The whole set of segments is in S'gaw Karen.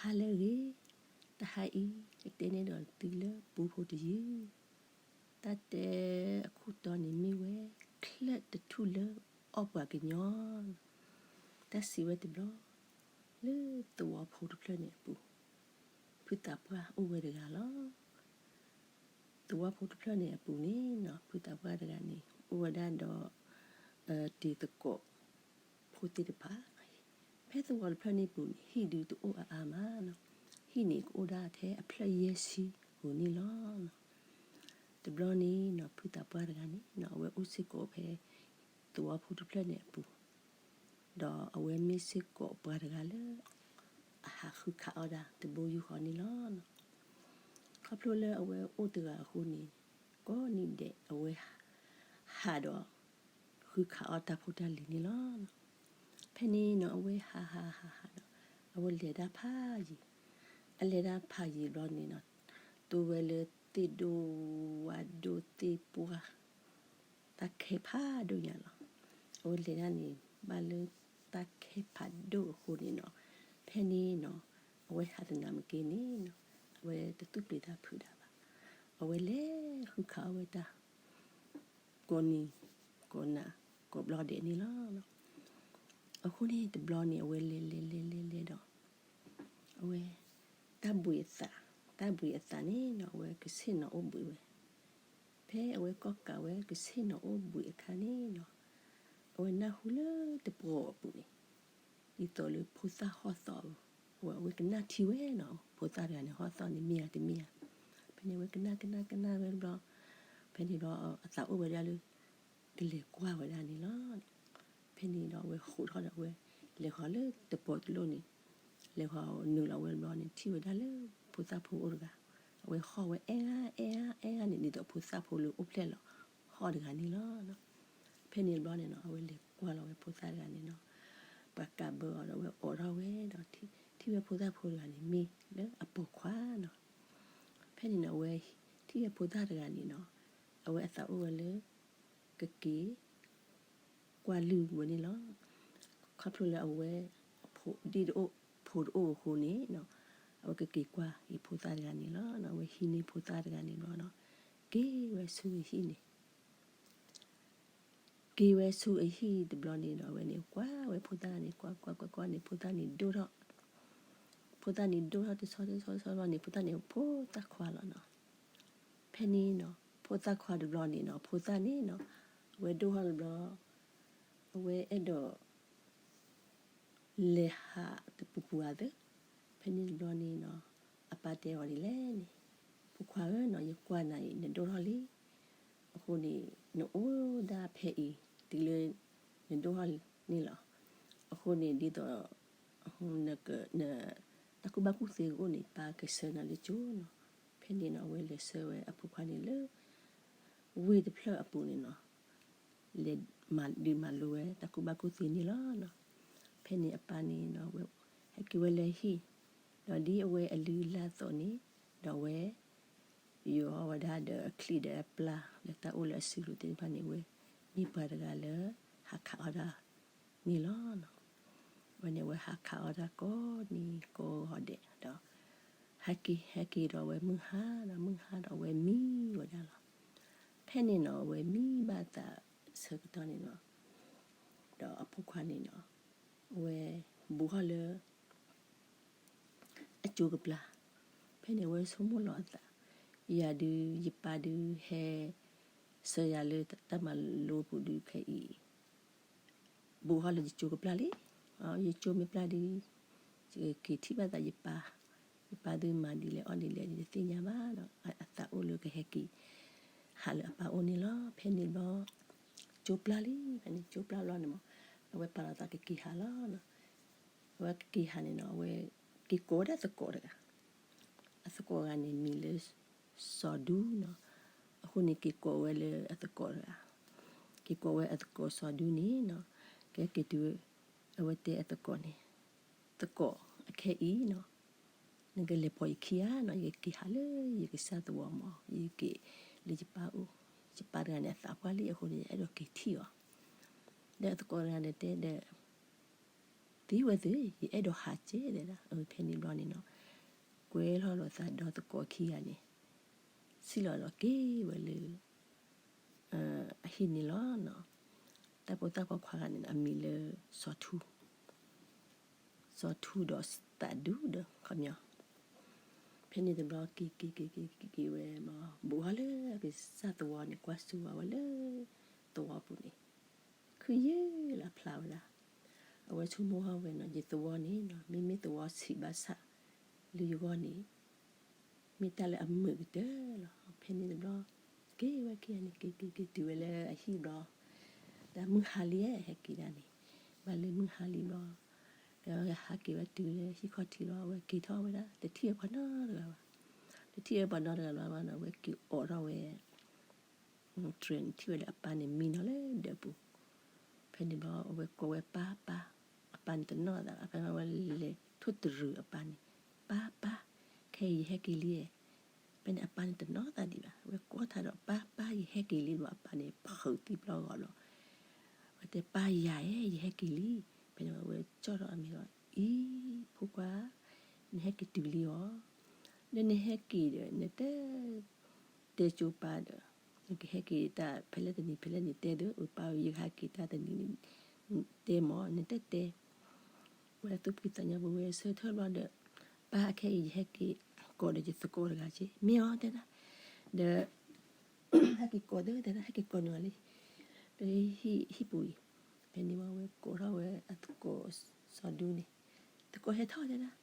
အါလၢအဂ့ၤ, တဟါအံၤ ကတဲန့ၢ်ဒီးသုလၢပူဖိတယုၢ်, တၢ်တဲအခိၣ်တီန့ၣ်မ့ၢ်ဝဲ ချၢၣ်တထူၣ်လၢအီၣ်ပှၤကညီ. တၢ်စံးဝဲတဘျီ, လၢသဝီဖိတဖျၢၣ်န့ၣ်အပူၤ, ဖုသးပှၢ်အိၣ်ဝဲတဂၤလီၤ. သဝီဖိတဖျၢၣ်န့ၣ်အပူၤန့ၣ်နီၤ ဖုသးပှၢ်တဂၤန့ၣ် အိၣ်ဝဲဒၣ်ဒီး တံၤသကိးဖိသ့ၣ်တဖၣ်. ဖဲသဝီတဖျၢၣ်န့ၣ်ပူၤန့ၣ် ဟံၣ်ဒုးတအိၣ်အါအါမးနီၤ, ဟံၣ်န့ၣ်ကအိၣ်ဒၣ်ထဲအဖျၢၣ်ယဲၢ်ဆံဧိၤန့ၣ်လီၤ. တဘျီန့ၣ်နီၤ ဖုသးပှၢ်တဂၤန့ၣ်နီၤ အဝဲအိၣ်စ့ၢ်ကီးဖဲ သဝီဖိတဖျၢၣ်န့ၣ်အပူၤ, ဒီးအဝဲမ့ၢ်စ့ၢ်ကီးပှၤတဂၤလၢ အဟးဃုခးအီၣ်တၢ်တဘိယူၢ်ဃီန့ၣ်လီၤ. ခီဖျိလၢအဝဲအိၣ်တဂၤအဃိန့ၣ် ကိးနံၤဒဲးအဝဲ ဟးဒီး ဃုခးအီၣ်တၢ်ဖိတၢ်လံၤန့ၣ်လီၤ. ဖဲန့ၣ်နီၤ အဝဲဟးဟးဟးဟးဒီး အဝဲလဲၤတၢ်ဖးယံၤ, အလဲၤတၢ်ဖးယံၤဘျီန့ၣ်နီၤ တိဝဲလၢသ့ၣ်ဒိၣ်ဝၣ်ဒိၣ်သ့ၣ်ပှၢ် တၢ်ခဲဖးဒိၣ်ညါလီၤ. အဝဲလဲၤတၢ်န့ၣ် ဘၣ်လၢတၢ်ခဲဖးဒိၣ်အဃိန့ၣ်နီၤ, ဖဲန့ၣ်နီၤ အဝဲဟးသနာ်က့န့ၣ်နီၤ အဝဲတသူၣ်ပျံၤတၢ်ဖုးတၢ်ဘၣ်. အဝဲလဲၤဃုခးအီၣ်ဝဲတၢ် ကိးနံၤ ကိးနၤ ကိးဘျီဒဲးန့ၣ်လီၤ. အဃိန့ၣ်တဘျီန့ၣ် အဝဲလဲၤလဲၤလဲၤလဲၤလဲၤဒီး အဝဲ တၢ်ဘှံးအသး, တၢ်ဘှံးအသးန့ၣ်နီၤ အဝဲကဆ့ၣ်နီၤအိၣ်ဘှံးဝဲ. ဖဲအဝဲကီၢ်ကးဝဲကဆ့ၣ်နီၤအိၣ်ဘှံးအခါန့ၣ်နီၤ အဝဲနၢ်ဟူလၢတပှီၤအပူၤန့ၣ် ဒ်သိးလၢဖိသၣ်ဟီၣ်သီၣ်ဧိၤ, အဝဲကနၣ်ထံဝဲနီၤ ဖိသၣ်တဂၤန့ၣ် ဟီၣ်သီၣ်န့ၣ်မ့ၢ်ဧါတမ့ၢ်ဧါ. ဖဲန့ၣ်အဝဲကနၣ်ကနၣ်ကနၣ်ဝဲတဘျီ, ဖဲန့ၣ်ဘျီအသးအိၣ်ဝဲဒၣ်လၢ ကလဲၤကွၢ်ဝဲဒၣ်န့ၣ်လီၤ. ဖဲန့ၣ်ဒီးအဝဲဃိးထီၣ်ဒီးအဝဲ လဲၤဃီၤလၢတပှီၤတလိၣ်န့ၣ်, လဲၤဃီၤနုာ်လီၤဝဲတဘျီန့ၣ် ထံၣ်ဝဲဒၣ်လၢဖိသၣ်ဖိအိၣ်တဂၤ, အဝဲဟီၣ်ဝဲအဲၣ်ဂၤအဲၣ်ဂၤအဲၣ်ဂၤန့ၣ် ဒ်သိးဖိသၣ်ဖိလၢအိၣ်ဖျဲၣ်လီၤဟီၣ်တဂၤန့ၣ်လီၤ. ဖဲန့ၣ်တဘျီန့ၣ်နီၤ အဝဲလဲၤကွၢ်လီၤဝဲဖိသၣ်တဂၤန့ၣ်နီၤ, ပှၤကးဘၢအီၤဒီးအဝဲအိးထီၣ်ဝဲဒီး ထံၣ်ဝဲဖိသၣ်ဖိတဂၤန့ၣ် မ့ၢ်လၢအပိာ်ခွါနီၤ. ဖဲန့ၣ်နီၤ အဝဲထံၣ်ဝဲဖိသၣ်တဂၤန့ၣ်နီၤ အဝဲအသးအိၣ်ဝဲလၢ ကက့ၤ ကွၢ်လုၢ်ဝဲန့ၣ်လီၤ. ခီဖျိလၢအဝဲ ဒ်တအိၣ် ဖိတအိၣ်အဃိန့ၣ်နီၤ အဝဲကက့ၤကွၢ်က့ၤဖိသၣ်တဂၤန့ၣ်လီၤ. အဝဲဟံးန့ၢ်ဖိသၣ်တဂၤန့ၣ်ဘျီနီၤ က့ၤဝဲဆူအဟံၣ်န့ၣ် က့ၤဝဲဆူအဟံၣ်တဘျီန့ၣ်ဒီး အဝဲန့ၣ်ကွၢ်ဝဲဖိသၣ်န့ၣ် ကွၢ်ကွၢ်ကွၢ်ကွၢ်န့ၣ် ဖိသၣ်န့ၣ်ဒိၣ်ထီၣ် ဖိသၣ်န့ၣ်ဒိၣ်ထီၣ်တဆီတဆီတဆီဘျီန့ၣ် ဖိသၣ်န့ၣ်ဖိသၣ်ခွါလီၤနီၤ. ဖဲန့ၣ်နီၤ ဖိသၣ်ခွါတဘျီန့ၣ်နီၤ ဖိသၣ်န့ၣ်နီၤ အဝဲဒိၣ်ထီၣ်တဘျီ အဝဲအဲၣ်ဒိး လဲၤဟးတပူၤပူၤဧါသၢ. ဖဲန့ၣ်တဘျီန့ၣ်နီၤ အပၢ်တဲအီၤဒ်လဲၣ်န့ၣ်, ဖိခွါဧၢနီၤ ယကွၢ်နၤအံၤ နဒိၣ်ထီၣ်လံ. အဃိန့ၣ် နအိၣ်ဒၣ်ဖဲအံၤ တုၤလၢ နဒိၣ်ထီၣ်န့ၣ်လီၤ. အဃိန့ၣ် ဒ်သိး န တၢ်ကူၣ်ဘၣ်ကူၣ်သ့ကအိၣ်န့ၣ် ပၢ်ကဆှၢနၤလၢကၠိနီၤ. ဖဲန့ၣ်နီၤ အဝဲလဲၤဆှၢဝဲအဖိခွါန့ၣ်လၢ ဝ့ၢ်တဖျၢၣ်အပူၤန့ၣ်နီၤ လဲၤမၤဒုးမၤလိဝဲတၢ်ကူၣ်ဘၣ်ကူၣ်သ့န့ၣ်လီၤ. ဖဲန့ၣ်အပၢ်န့ၣ်နီၤ ဝဲဟဲက့ၤဝဲလၢဟံၣ်, ဒီးဒ်အဝဲအလုၢ်အလၢ်အသိးန့ၣ်, ဒီးအဝဲ ယိးဝဲဒၣ်ဒီးအချံဒီးအပျၢ် ဒီးတၢ်အိၣ်လၢအစုလိၤသ့ၣ်တဖၣ်န့ၣ် အဝဲမ့ၢ်ပှၤတဂၤလၢ ဟးခးအီၣ်တၢ်န့ၣ်လီၤ. ဝဲန့ၣ်အဝဲဟးခးအီၣ်တၢ်ကိးနံၤကိးဂီၤဒဲးဒီး ဟဲက့ၤဟဲက့ၤဒီးအဝဲမုၢ်ဟါဒီး မုၢ်ဟါဒီးအဝဲမံဝဲဒၣ်လီၤ. ဖဲန့ၣ်နီၤ အဝဲမံဘၣ်အသးဆၢကတီၢ်န့ၣ်နီၤ, ဒီးအဖိခွါန့ၣ်နီၤ အဝဲဘူးထီၣ်လၢ အကၠိကပျၢ်, ဖဲန့ၣ်အဝဲဆိကမိၣ်လီၤအသး, ယၤဒုး ယပၢ်ဒုးဟဲ ဆှၢယၤလၢတၢ်မၤလိပူၤဒုးခဲအံၤ ဘူးထီၣ်လၢယကၠိကပျၢ်လံ, ယကၠိမ့ၢ်ပျၢ်ဒုး ယက့ၤထံၣ်ဘၣ်သးယပၢ်, ယပၢ်ဒုးမၤဒ်လဲၣ်အီၣ်ဒ်လဲၣ် ယတသ့ၣ်ညါဘၣ်ဒီး အသးအိၣ်လၢကဟဲက့ၤ ဟးလၢအပၢ်အိၣ်န့ၣ်လီၤ. ဖဲန့ၣ်ဘျီ ကၠိပျၢ်လံ, ဖဲန့ၣ်ကၠိပျၢ်ဘျီန့ၣ်မး အဝဲပာ်လီၤသးကက့ၤဟးလီၤ. အဝဲကက့ၤဟးန့ၣ်နီၤ အဝဲက့ၤကိးဝဲဒၣ်သကိးတဂၤ, အသကိးတဂၤန့ၣ်မံၤလၢ စီၤဒူနီၤ. အဃိန့ၣ်က့ၤကိးဝဲလၢအသကိးတဂၤ, က့ၤကိးဝဲအသကိးစီၤဒူန့ၣ်နီၤ, ကဲက့ၤတုၤ အဝဲတဲအသကိးန့ၣ်, သကိး အခဲအံၤနီၤ နကလဲၤပိာ်ယခံဧါနီၤ, ယကက့ၤဟးလၢယကစၢ်သဝီမး, ယက့ၤလၢယပၢ်အိၣ်, ယပၢ်တဂၤန့ၣ် အသးပှၢ်လံအဃိန့ၣ် ယအဲၣ်ဒိးက့ၤထံၣ်အီၤ. ဒီးအသကိးတဂၤန့ၣ်တဲဒီး သံဝဲသ့ၣ် ယအဲၣ်ဒိးဟးကဲဒဲဒၣ်. ဖဲန့ၣ်ဘျီန့ၣ်နီၤ ကွဲလီၤလိာ်သးဒီးသကိးခံဂၤန့ၣ်, စံၣ်လီၤဒီးက့ၤဝဲလၢ အဟံၣ်န့ၣ်လီၤ. တၢ်ဖိသၣ်ပိာ်ခွါဂၤန့ၣ် အမံၤလၢ စီၤထူ, စီၤထူဒီးသးဒူဒီး ခီပညီ. ဖဲန့ၣ်တဘျီ က့ၤက့ၤက့ၤက့ၤက့ၤဝဲဘျီ ဘူးထီၣ်လၢအကစၢ်သဝီန့ၣ် ကွၢ်စူၤဝဲလၢသဝီပူၤန့ၣ် ခုၣ်ယ့လၢအဖျါဝဲဒၣ်. အဝဲဆိကမိၣ်ထီၣ်ဝဲနီၤ ယသဝီန့ၣ်နီၤ မ့မ့ၢ်သဝီဆံးဘၣ်ဆၣ် လၢယဂီၢ်န့ၣ် မ့ၢ်တၢ်လၢအမုာ်ကတၢၢ်လီၤ. ဖဲန့ၣ်တဘျီ က့ၤဝဲခံဂၤန့ၣ် က့ၤက့ၤက့ၤတုၤဝဲလၢအဟံၣ်ဘျီ, တၢ်မုၢ်ဟါလံ ဟဲက့ၤဒၣ်န့ၣ်, ဘၣ်လၢမုၢ်ဟါလံဘျီ, ဒီးဟဲက့ၤဝဲတုၤလၢဟံၣ်ခီၣ်ထံးလီၤ. အဝဲက့ၤထီၣ်ဝဲဒၣ် တထံၣ်ဝဲပှၤနီတဂၤဘၣ်, တထံၣ်ဝဲပှၤနီတဂၤဘၣ်ဘၣ်ဒီး အဝဲက့ၤအိးထီၣ်ဝဲ တြဲၤန့ၣ် ထံၣ်ဝဲဒီးအပၢ်န့ၣ်မံနီၤလၢဒၢးပူၤ. ဖဲန့ၣ်ဘျီ အဝဲကိးဝဲပၢ်ပၢ်, အပၢ်န့ၣ်တနီၣ်သးဘၣ်. ဖဲန့ၣ်ဝဲလဲၤထိၣ်တရူးအပၢ်န့ၣ်, ပၢ်ပၢ်, ခဲအံၤယဟဲက့ၤလံ. ဖဲန့ၣ်အပၢ်န့ၣ်တနီၣ်သးဒံးဘၣ်. အဝဲကိးထါဒီးပၢ်ပၢ် ယဟဲက့ၤလံဘျီ အပၢ်န့ၣ်ဖုးသံပျီဂီၤလီၤ. အဝဲတဲပၢ်ယၤဧၢ ယဟဲက့ၤလံ. ဖဲန့ၣ်ဝဲကၠီၣ်ထီၣ်အမဲာ်လီၤ. အံၤ ဖိခွါ, နဟဲက့ၤတုၤလံဧါ. ဒီးနဟဲက့ၤဒီး နတ တဲဆိပၢ်ဒီး နကဟဲက့ၤတၢ်ဖဲလဲၣ်တနံၤဖဲလဲၣ်န့ၣ် တဲဒီး ပၢ်ဧၢ ယကဟဲက့ၤတၢ်တနံၤန့ၣ် တဲမး နတတဲ. ဝဲသူၣ်ဖှံသးညီပူၤဝဲဆၢထၢၣ်ဘျီဒီး ပၢ် ခဲအံၤယဟဲက့ၤကိးဒီးယသကိးတဂၤက့ၤ မ့ၢ်အီၤတဲဒၣ်. ဒီး ဟဲက့ၤကိးသၢတဲဒၣ် ဟဲက့ၤကိးန့ၢ်အီၤလံ ဒီးဟံၣ်ပူၤအံၤ. ဖဲန့ၣ်ဝဲဝဲကိးထီၣ်ဝဲအသကိးစီၤဒူန့ၣ် သကိးဟဲထီၣ်တဲဒၣ်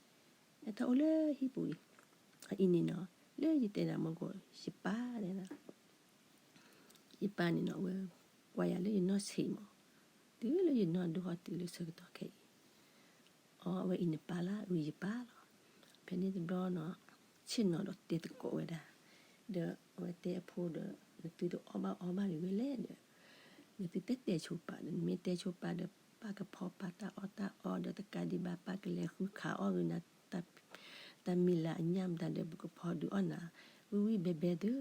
ဟဲထီၣ်အိၣ်လၢဟံၣ်ပူၤအံၤ. အအံၤန့ၣ်နီၤ လၢယတဲဒၣ်မ့ၢ်ကိး ယပၢ်တဲဒၣ် ယပၢ်န့ၣ်နီၤ အဝဲကွၢ်ယၤလၢယနီၢ်ဆံးမး တုၤလၢယနီၢ်ဒိၣ်ဟီၣ်တုၤလၢဆၢကတီၢ်ခဲအံၤ အီ အဝဲအံၤနပၢ်လၢအဝဲယပၢ်လီၤ. ဖဲန့ၣ်တဘျီနီၤ ဆ့ၣ်နီၤဒီးတဲသကိးဝဲဒၣ် ဒီးအဝဲတဲအဖိဒီး နသုတအီၣ်ဘၣ်အီဘၣ်ဂ့ၤဝဲလဲၣ်ဒီး နသုတဲတဲဆိပၢ်ဒီး နမ့ၢ်တဲဆိပၢ်ဒီး ပၢ်ကဖီပာ်တၢ်အီၣ်တၢ်အီဒီးတကးဒံးဘၣ် ပၢ်ကလဲၤဃုခးအီၣ်ဂ့ၤနၤ တၢ်မံၤလၤအညၣ်မတၤဒီး ပကဖီဒုးအီၣ်နၤ ဝံၣ်ဝံၣ်ဘဲဘဲသု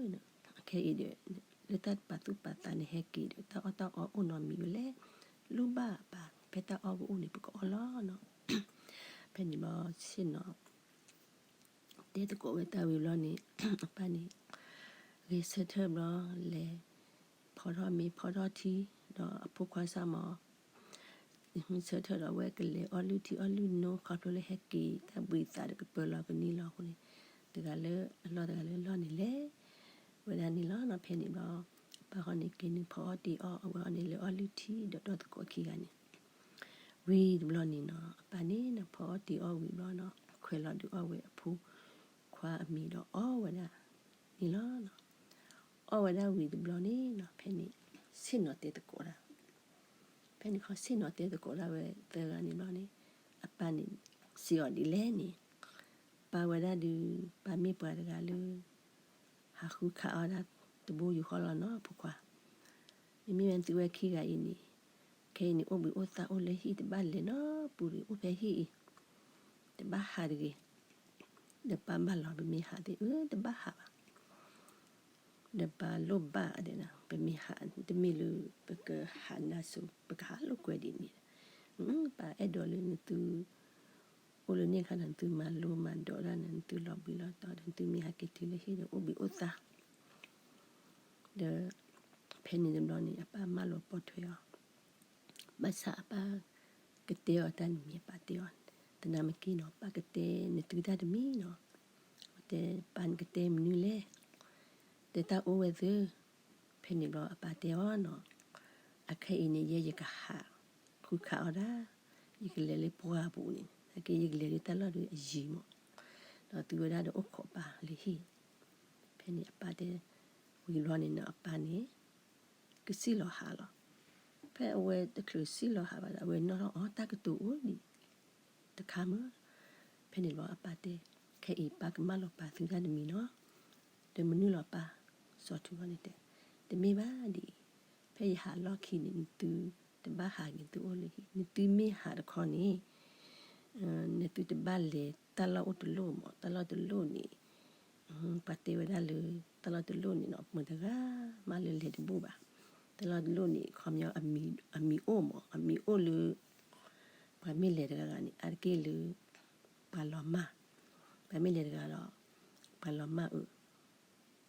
ခဲအံၤဒီး လၢတၢ်ပာ်သူၣ်ပာ်သးန့ၣ်ဟဲက့ၤဒီး တၢ်အီၣ်တၢ်အီအိၣ်နီတမံၤဝဲလဲၣ် လိၣ်ဘၣ်ပၢ် ဖဲတၢ်အီၣ်ကအိၣ်န့ၣ် ပကအီၣ်လီၤနီၤ. ဖဲန့ၣ်ဘျီဆ့ၣ်နီၤ တဲသကိးဝဲတၢ်ဝံၤဘျီန့ၣ် အပၢ်န့ၣ် ဂဲၤဆၢထၢၣ်ဘျီ လဲၤဖီထီၣ်မ့ၤဖီထီၣ်ထံ ဒီးအဖိခွါစၢ်မီၤ ဆၢထၢၣ်ဒီးအဝဲကလဲၤအီၣ်လုၢ်ထံအီၣ်လုၢ်နိ ခီဖျိလၢဟဲက့ၤတၢ်ဘှံးသးဒီးကပၢၤလီၤကန့ၢ်လီၤအဃိန့ၣ် တဂၤလၢအလီၢ်တဂၤလၢအလီၢ်န့ၣ်လဲၤဝဲဒၣ်န့ၣ်လီၤ. ဖဲန့ၣ်ဘျီ အပၢ်ဃီန့ၣ်က့ၤနုာ်ဖီအီၣ်တ့ၤအီၣ် အဝဲအီၤန့ၣ်လဲၤအီၣ်လုၢ်ထံဒီးဒီသကိးခံဂၤန့ၣ် ဝံၤတဘျီန့ၣ်နီၤ အပၢ်န့ၣ်နီၤ ဖီအီၣ်တ့ၤအီၣ်ဝံၤဘျီနီၤ ခွဲးလီၤဒုးအီၣ်ဝဲအဖိခွါအမံၤဒီးအီၣ်ဝဲဒၣ်န့ၣ်လီၤ. အီၣ်ဝဲဒၣ်ဝံၤတဘျီန့ၣ်နီၤ ဖဲန့ၣ် ဆ့ၣ်နီၤတဲသကိးဒၣ် ဖဲန့ၣ်ခီ ဆ့ၣ်နီၤတဲသကိးဒၣ်ဝဲသၢဂၤန့ၣ်ဘျီန့ၣ် အပၢ်န့ၣ် စံးအီၤဒ်လဲၣ်န့ၣ် ပၢ်ဝဲဒၣ်ဒုး ပၢ်မ့ၢ်ပှၤတဂၤလၢ ဟးဃုခးအီၣ်ဒၣ်တဘိယူၢ်ဃီလီၤနီၤ ဖိခွါ မ့မ့ၢ်ဝဲသုဝဲခံဂၤအံၤန့ၣ် ခဲအံၤန့ၣ် အိၣ်ဘှံးအိၣ်သါအိၣ်လၢဟံၣ်တဘၣ်လဲၤနီတပူၤဒီး အိၣ်ဖဲဟံၣ်အံၤ တဘၣ်ဟးတဂ့ၤ ဒီးပၢ်ဘၣ်လီၤ ပမ့ၢ်ဟးသ့ၣ် အၢ တဘၣ်ဟးဘၣ် ဒီးပၢ်လိၣ်ဘၣ်ဒဲးနီၤ ပမ့ၢ်ဟး တမ့ၢ်လၢ ပကဟးနါစိၤ ပကဟးလိာ်ကွဲဒ်န့ၣ် ပၢ်အဲၣ်ဒိးလၢနသု အိၣ်လၢန့ၣ်အခါဒီး နသုမၤလိမၤဒိးတၢ်န့ၣ် နသုလီၤဘှံးလီၤတီၤဒီး နသုမ့ၢ်ဟဲက့ၤတုၤလၢဟံၣ်ဒီး အိၣ်ဘှံးအိၣ်သါ ဒီး ဖဲန့ၣ်တဘျီန့ၣ် အပၢ်မၢလီၤပိာ်ထွဲအီၤ ဘၣ်ဆၣ်အပၢ်ကတဲအီၤတၢ်တမံၤ အပၢ်တဲအီၤ သနာ်က့နီၤ ပၢ်ကတဲနသုတၢ်တမံၤနီၤ တဲပၢ်နကတဲမနုၤလဲၣ် တဲတၢ်အိၣ်ဝဲသ့ ဖဲန့ၣ်ဘျီအပၢ်တဲအီၤနီၤ အခဲအံၤန့ၣ် ယဲယကဟးဃုခးအီၣ်ဒၣ် ယကလဲၤလၢပှၢ်ပူၤန့ၣ် သနာ်က့ယကလဲၤလၢတၢ်လီၢ်ဒီးအယံၤမး ဒီးသုဝဲဒၣ်ဒီးအိၣ်ခိးပၢ်လၢဟံၣ် ဖဲန့ၣ်အပၢ်တဲ ဝံၤဘျီန့ၣ်နီၤ အပၢ်န့ၣ် ကစံၣ်လီၤဟးလီၤ. ဖဲအဝဲတချုးစံၣ်လီၤဟးဘၣ်ဒီး အဝဲနီၣ်ထီၣ်အီၤတၢ်ကတိၤအိၣ်ဒံးတခါမး ဖဲန့ၣ်ဘျီအပၢ်တဲ ခဲအံၤပၢ်ကမၢလီၤပာ်သုတၢ်တမံၤနီၤ ဒီးမနုၤလီၤပၢ် စီၤထူန့ၣ်တဲ တမ့ၢ်ဘၣ်ဒ်အံၤ ဖဲယဟးလီၢ်ခံန့ၣ် နသုတဘၣ်ဟးဂ့ၤ သုအိၣ်လၢဟံၣ် နသုမ့ၢ်ဟးတခီန့ၣ် နသုတဘၣ်လဲၤတၢ်လီၢ်အိၣ်တလိၣ်မး တၢ်လီၢ်တလိၣ်န့ၣ် ပှၤတဲဝဲဒၣ်လၢ တၢ်လီၢ်တလိၣ်န့ၣ်နီၤ ပှၤတဂၤမးလၢလဲၤတဘူၣ်ဘၣ်. တၢ်လီၢ်တလိၣ်န့ၣ် ခီပညီ အမံၤအိၣ်မး အမံၤအိၣ်လၢ ပှၤမ့ၢ်လဲၤတဂၤဂၤန့ၣ် အါတက့ၢ်လၢ ပှၤလီၤမၢ် ပှၤမ့ၢ်လဲၤတဂၤဒီး ပှၤလီၤမၢ်အၢ,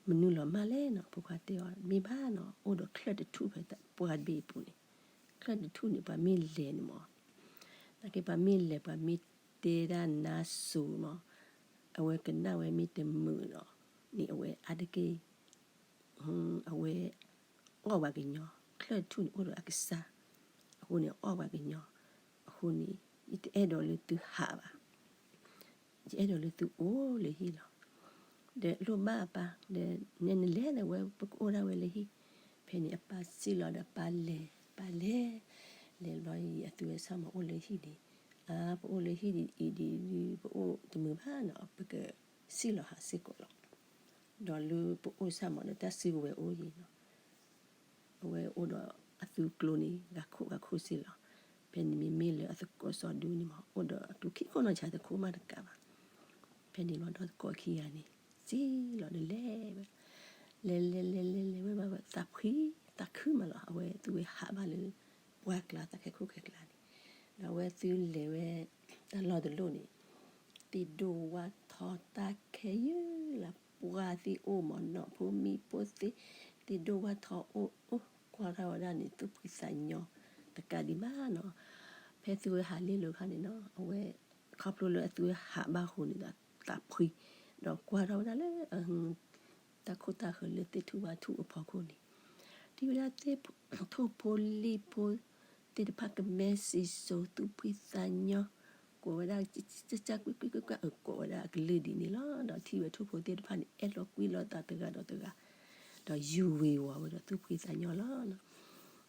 မနုၤလီၤမၢ်လဲၣ်နီၤ, ဖိခွါတဲအီၤ မ့ၢ်ဘၣ်နီၤ, အိၣ်ဒီးချၢၣ်တထူၣ်ဖဲပှၢ်တဘ့ၣ်အပူၤန့ၣ်, ချၢၣ်တထူၣ်န့ၣ် ပှၤမ့ၢ်လဲၤန့ၣ်မး, နာ်က့ပှၤမ့ၢ်လဲၤ ပှၤမ့ၢ်တဲဒၣ်နါစိၤမး, အဝဲကနၣ်ဝဲမ့ၢ်တမုာ်ဒီး န့ၣ်အဝဲအါတက့ၢ် အဝဲ အီၣ်ပှၤကညီ, ချၢၣ်တထူၣ်န့ၣ်အိၣ်ဒီးအကစၢ်, အဃိန့ၣ်အီၣ်ပှၤကညီ, အဃိန့ၣ် ယတအဲၣ်ဒိးလၢသုဟးဘၣ်, ယအဲၣ်ဒိးလၢသုအိၣ်လၢဟံၣ်လီၤ. ဒီးလိၣ်ဘၣ်အပၢ်, ဒီးနဲနလဲၤဒီးဝဲ ပကအိၣ်ဒၣ်ဝဲလၢဟံၣ်, ဖဲန့ၣ်အပၢ်စံၣ်လီၤဒီးပၢ်လဲၤ, ပၢ်လဲၤ, လဲၤဘျီအံၤ အသုဝဲဆၣ်မီၤအိၣ်လၢဟံၣ်န့ၣ်, အါ ပအိၣ်လၢဟံၣ်ဒ်အံၤဒ်အံၤ ပအိၣ်တမုာ်ဘၣ်နီၤ, ပကစံၣ်လီၤဟးစ့ၢ်ကီးလီၤ. ဒီးလၢပအိၣ်ဆၣ်မီၤဒီးတၢ်စုကဝဲၤအိၣ်အံၤနီၤ, အဝဲအိၣ်ဒီးအသုကျိန့ၣ် ဂၤခိၣ်ဂၤခိၣ်စ့ၢ်လီၤ. ဖဲန့ၣ်မ့မ့ၢ်လၢအသကိးစီၤဒူန့ၣ်မး အိၣ်ဒီးအကျိခံခိၣ်နီၢ်ဆါတခိၣ်မးတကးဘၣ်. ဖဲန့ၣ်လီၤဒီးသကိးခံဂၤန့ၣ် စံၣ်လီၤဒီးလဲၤဝဲ, လဲၤလဲၤလဲၤလဲၤလဲၤဝဲဘၣ် သးဖှံသးခုမးလီၤ. အဝဲသုဝဲဟးဘၣ်လၢ ပှၢ်ကျါ သးခဲခိၣ်ခဲကျါန့ၣ်, ဒီးအဝဲသုလဲၤဝဲ တၢ်လီၢ်တလီၢ်န့ၣ် သ့ၣ်ဒိၣ်ဝၣ်ထီတၢ်ခဲယုၢ်လၢ ပှၢ်သ့ၣ်အိၣ်မး နီၢ်ဖိမံၤဖိသ့ၣ်, သ့ၣ်ဒိၣ်ဝၣ်ထီအိၣ်အိၣ် ကွၢ်ထီၣ်ဝဲဒၣ်န့ၣ် သူၣ်ဖှံသးညီ တကးဒံးဘၣ်နီၤ. ဖဲသုဝဲဟးလ့လိာ်ခါန့ၣ်နီၤ အဝဲ ခီဖျိလၢအသုဝဲဟးဘၣ်အဃိန့ၣ်ဒီး သးဖှံ, ဒီးကွၢ်ထီၣ်ဝဲဒၣ်လၢ တၢ်ခိၣ်တၢ်ဃၢၤလၢသ့ၣ်ထူၣ်ဝၣ်ထူၣ်အဖီခိၣ်န့ၣ်, ထံၣ်ဝဲဒၣ်သ့ၣ်ထိၣ်ဖိလံၣ်ဖိ သ့ၣ်တဖၣ်ကမဲစံစိၤ သူၣ်ဖှံသးညီ, ကိးဝဲဒၣ် ကၢ်ကၢ်ကွံကွံကွံကွံ အကိးဝဲဒၣ်အကလုၢ်ဒ်န့ၣ်လီၤ. ဒီးထံၣ်ဝဲထိၣ်ဖိသ့ၣ်တဖၣ်န့ၣ် အဲၣ်လီၤကွံလီၤသးတဂၤဒီးတဂၤ, ဒီးယူၤဝ့ၤဝီၤဝဲဒီးသူၣ်ဖှံသးညီလီၤ.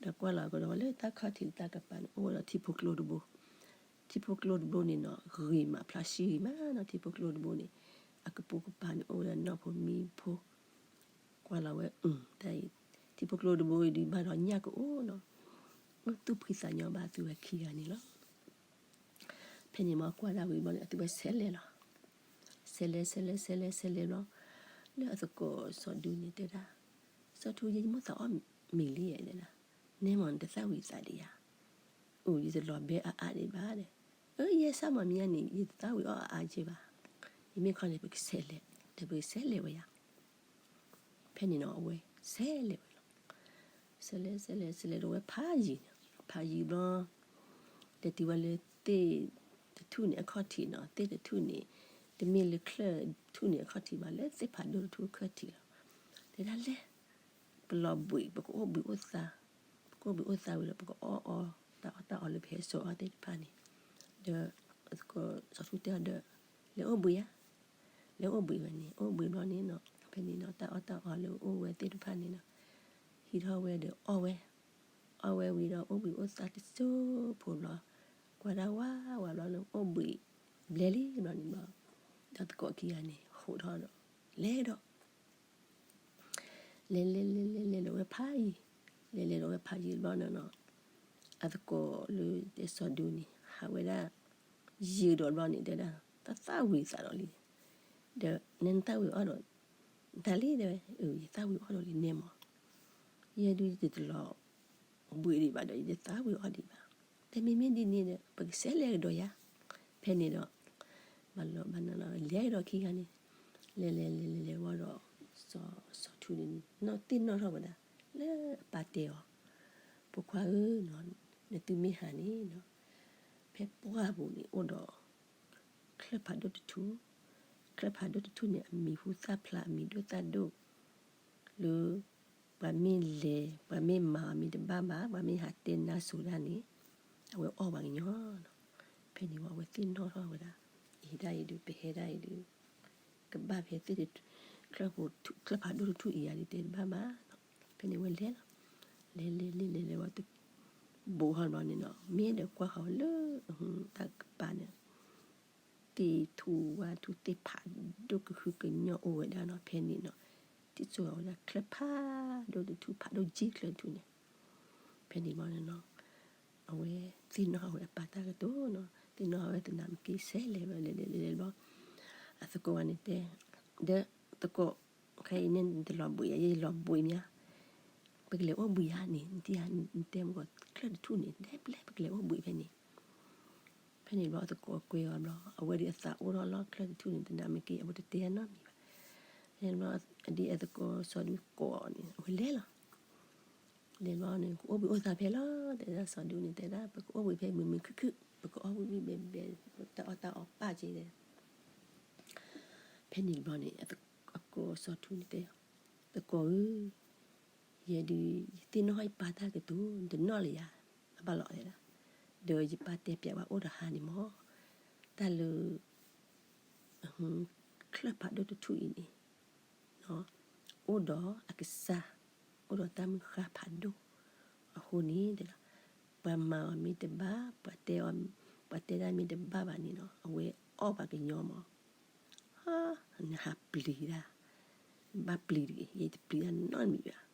ဒီးကွၢ်လီၤကဒီးဝဲလၢတၢ်ခီၣ်ထံးလၢတၢ်ကပၤန့ၣ် အိၣ်ဝဲဒီးထံဖိကျိတဘိ, ထံဖိကျိတဘိန့ၣ်နီၤ ဂ့ၤမးဖျါဆံဂ့ၤမးနီၤ, ထံဖိကျိတဘိန့ၣ် အကပိာ်ကပၤန့ၣ် အိၣ်ဝဲဒၣ်နီၢ်ဖိမံၤဖိ ကွၢ်လီၤဝဲ တၢ်အံၤ ထံဖိကျိတဘိအံၤဒုးဘၣ်ဒီးညၣ်ကအိၣ်နီၤ, အိၣ်သူၣ်ဖှံသးညီဘၣ်သုဝဲခံဂၤန့ၣ်လီၤ. ဖဲန့ၣ်မ့ၢ်ကွၢ်ဒၣ်ဝံၤဘျီန့ၣ် အသုဝဲဆဲးလဲၤလီၤ. ဆဲးလဲၤ ဆဲးလဲၤ ဆဲးလဲၤ ဆဲးလဲၤဘျီ, လၢအသကိးစီၤဒူန့ၣ်တဲဒၣ်, စီၤထူ ယဲယမိၣ်သးအီၣ်မ့ၤလံတဲဒၣ်, နဲမ့ၢ်နတသၣ်ဝံၤသးဒံးဧါ, အိၣ် ယတလီၤဘဲအါအါဒံးဘၣ်ဒီး, အၢ ယဲဆၣ်မီၤမံၤညါန့ၣ် ယတသၣ်ဝံၤအီၣ်အါအါက့ဘၣ်, ယမ့ၢ်ခီန့ၣ် ပကဆဲးလဲၤ, ဒီးပကဆဲးလဲၤဝဲယါ ဖဲန့ၣ်နီၤ အဝဲဆဲးလဲၤဝဲလီၤ. ဆဲးလဲၤ ဆဲးလဲၤ ဆဲးလဲၤဒီးဝဲဖးယံၤန့ၣ် ဖးယံၤဘျီ, လဲၤတုၤဝဲလၢသ့ၣ်တထူၣ်န့ၣ်အခီၣ်ထံးနီၤ, သ့ၣ်တထူၣ်န့ၣ် တမ့ၢ်လၢချၢၣ်ထူၣ်န့ၣ်အခီၣ်ထံးဘၣ်, လၢသ့ၣ်ဖးဒိၣ်တထူၣ်အခီၣ်ထံးလီၤ. တဲဒၣ်လဲၣ်, ပလီၤဘှံး ပကအိၣ်ဘှံးအိၣ်သါ, ပကအိၣ်ဘှံးအိၣ်သါဝံၤဒီး ပကအီၣ်အီ တၢ်အီၣ်တၢ်အီလၢပဟဲစိာ်အီၣ်သ့ၣ်တဖၣ်န့ၣ်, ဒီးသကိးစီၤထူတဲအီၤဒီး လဲၤအိၣ်ဘှံးဧါ, လဲၤအိၣ်ဘှံးဝဲန့ၣ်, အိၣ်ဘှံးဘျီန့ၣ်နီၤ ဖဲန့ၣ်ဒီးတၢ်အီၣ်တၢ်အီလၢအိၣ်ဝဲသ့ၣ်တဖၣ်န့ၣ်နီၤ ဟံးထီၣ်ဝဲဒီးအီၣ်ဝဲ, အီၣ်ဝဲဝံၤဒီးအိၣ်ဘှံးအိၣ်သါတစိၢ်ဖိဘျီ, ကွၢ်ဒၣ်ဝါဝါဘျီန့ၣ် အိၣ်ဘှံးဘျဲလံဘျီန့ၣ်ဘျီ, ဒီးသကိးခံဂၤန့ၣ် ဟးထီၣ်ဒီး လဲၤဒီး လဲၤလဲၤလဲၤလဲၤလဲၤဒီးဝဲဖးယံၤ, လဲၤလဲၤဒီးဝဲဖးယံၤဘျီန့ၣ်နီၤ, အသကိးလၢတဲစီၤဒူန့ၣ် ဟးဝဲဒၣ် ယံာ်ဒီးဘျီန့ၣ် တဲဒၣ် တၢ်သၣ်ဝံၤသးဒီးလံ, ဒီးနဲနသၣ်ဝံၤအီၣ်ဒီး တၢ်လံတဲဝဲ, ယသၣ်ဝံၤအီၣ်ဒီးလံနဲမး, ယဲဒုးယတလီၤဘှံးဒံးဘၣ်ဒီး ယတသၣ်ဝံၤအီၣ်ဒံးဘၣ်, တဲမ့မ့ၢ်ဒ်န့ၣ်ဒီး ပကဆဲးလဲၤကဒီးယါ, ဖဲန့ၣ်ဒီး ဘၣ်လီၤဘၣ်နီၤလီၤ လဲၤကဒီးခံဂၤန့ၣ်, လဲၤလဲၤလဲၤလဲၤလဲၤဝံၤဒီး စီၤထူန့ၣ် သ့ၣ်နီၣ်ထီၣ်ဝဲဒၣ် လၢအပၢ်တဲအီၤ, ဖိခွါဧၢ, နသုမ့ၢ်ဟးန့ၣ်နီၤ, ဖဲပှၢ်ပူၤန့ၣ်အိၣ်ဒီး ချၢၣ်ဖးဒိၣ်တထူၣ်, ချၢၣ်ဖးဒိၣ်တထူၣ်န့ၣ် အမံၤဟူသၣ်ဖျါ အမံၤဒိၣ်သၣ်ဒိၣ်, လၢ ပှၤမ့ၢ်လဲၤ ပှၤမ့ၢ်မၤအီၤမ့ၢ်တဘၣ်ဘၣ် ပှၤမ့ၢ်ဟးတဲနါစိၤဒၣ်န့ၣ် အဝဲအီၣ်ပှၤကညီနီၤ, ဖဲန့ၣ်ဝံၤအဝဲသ့ၣ်နီၣ်ထီၣ်ဝဲဒၣ်, အံၤဒၣ်အံၤဒုး ပဟဲဒၣ်အံၤဒုး ကဘၣ်ဖဲသ့ၣ် ချၢၣ်ဖးဒိၣ်တထူၣ်အံၤယၤဒုးတဲတဘၣ်ဘၣ်နီၤ, ဖဲန့ၣ်ဝဲလဲၤလီၤ, လဲၤလဲၤလဲၤလဲၤလဲၤဝံၤတဘိးဟီဘျီန့ၣ်နီၤ မ့ၢ်ဒီးကွၢ်ဃီၤလၢ တၢ်ကပၤန့ၣ် သ့ၣ်ထူၣ်ဝၣ်ထူၣ်သ့ၣ်ဖးဒိၣ်ကဟုကညီၢ်အိၣ်ဝဲဒၣ်နီၤ ဖဲန့ၣ်နီၤ, ထံၣ်စိဝဲဒၣ်ချၢၣ်ဖးဒိၣ်တထူၣ် ဖးဒိၣ်ကံၢ်ချၢၣ်တထူၣ်န့ၣ်, ဖဲန့ၣ်ဘျီန့ၣ်နီၤ အဝဲသ့ၣ်နီၣ်ထီၣ်ဝဲအပၢ်တၢ်ကတိၤနီၤ သ့ၣ်နီၣ်ထီၣ်ဝဲသနာ်က့ ဆဲးလဲၤဝဲလဲၤလဲၤလဲၤလဲၤဘျီ, အသကိးဝဲန့ၣ်တဲ, ဒီးသကိး ခဲအံၤန့ၣ်နတလီၤဘှံးယၤ ယလီၤဘှံးမး, ပကလဲၤအိၣ်ဘှံးယၤန့ၣ် နတဲမ့ၢ်ကီးချၢၣ်တထူၣ်န့ၣ် ဒဲပျဲၢ်ပကလဲၤအိၣ်ဘှံးဖဲန့ၣ်, ဖဲ ဖဲန့ၣ်ဘျီအသကိးကွဲအီၤဘျီ အဝဲဒ်အသးအိၣ်ထီၣ်လီၢ်ချၢတထူၣ်န့ၣ် တနၤမ့ၢ်က့ အဝဲတတဲအနီတမံၤဘၣ်. ဖဲန့ၣ်ဘျီ ဒ်အသကိးစီၤဒူကိးအီၤန့ၣ် အဝဲလဲၤလီၤ. လဲၤဘျီန့ၣ် ကအိၣ်ဘှံးအိၣ်သါဖဲလီၤ တဲဒၣ်စီၤဒူန့ၣ် တဲဒၣ် ပကအိၣ်ဘှံးဖဲမုာ်မုာ်ခုၣ်ခုၣ် ပကအီၣ်ဝံၣ်ဝံၣ်ဘဲဘဲ တၢ်အီၣ်တၢ်အီပၣ်က့ၤ ဖဲန့ၣ်တဘျီန့ၣ် အသကိးစီၤထူန့ၣ်တဲ သကိးဧၢ, ယဲဒုး ယသ့ၣ်နီၣ်ဟီၣ်ယပၢ်တၢ်ကတိၤ နတနီၣ်လၢၤယၤ အဘၣ်လီၤတဲဒၣ်, ဒီးယပၢ်တဲပျးဝဲအိၣ်ဒီးဟါန့ၣ်မၢ်, တၢ်လၢ ချၢၣ်ဖးဒိၣ်တထူၣ်အံၤန့ၣ် အိၣ်ဒီးအကစၢ်, အိၣ်ဒီးတၢ်မုၢ်ဃၢ်ဖးဒိၣ်, အဃိန့ၣ်တဲဒၣ်, ပှၤမၤအီၤမ့ၢ်တဘၣ်, ပှၤတဲအီၤ, ပှၤတဲဒၣ်မ့ၢ်တဘၣ်ဘၣ်န့ၣ်နီၤ အဝဲအီၣ်ပှၤကညီမၢ်, နဟးပျံၤတၢ်, ဘၣ်ပျံၤတဂ့ၤ, ယတပျံၤတၢ်နီတမံၤဘၣ်,